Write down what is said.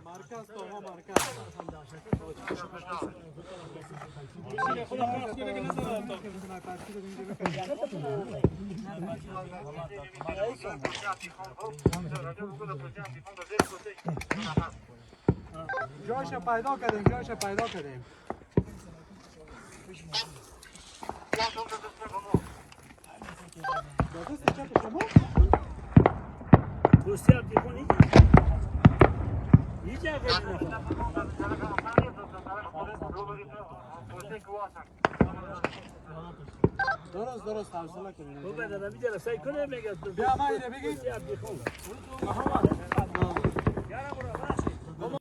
مرکز تا ما مرکز. جایش پیدا کردیم، جایش پیدا کردیم. دست چپ شما؟ درست درست، حوصله کنید. بیا ما اینو بگی.